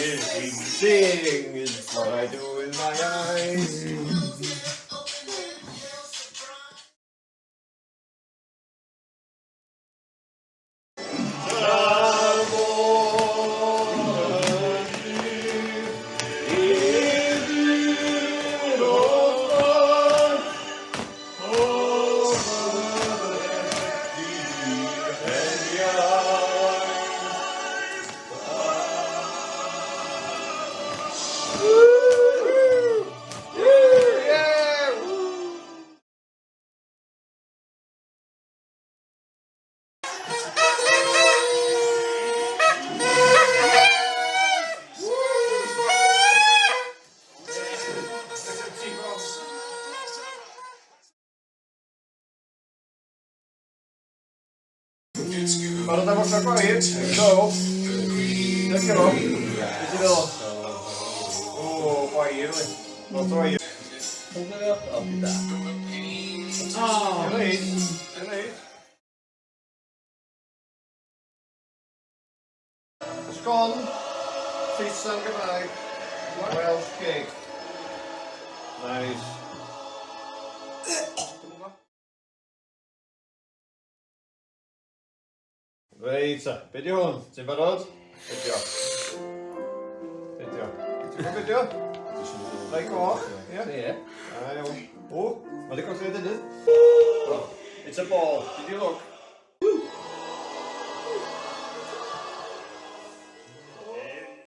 Seeing is what I do with my eyes. Barod am orsaf gwair? Go! Dyna fo. Be ti'n feddwl? O, gwair, li. Lot o wair. O, gyda. O! Reit, reit. Sgon, Saeson Gymraeg, Welsh cake. Nice. Reit, ta, be di hwn? Ti'n barod? Be di o? Be di o? Ti'n gwybod be di o? Rai goch, ie? Ie. A iawn. O, mae di colli deunydd. It's a ball. Did you look?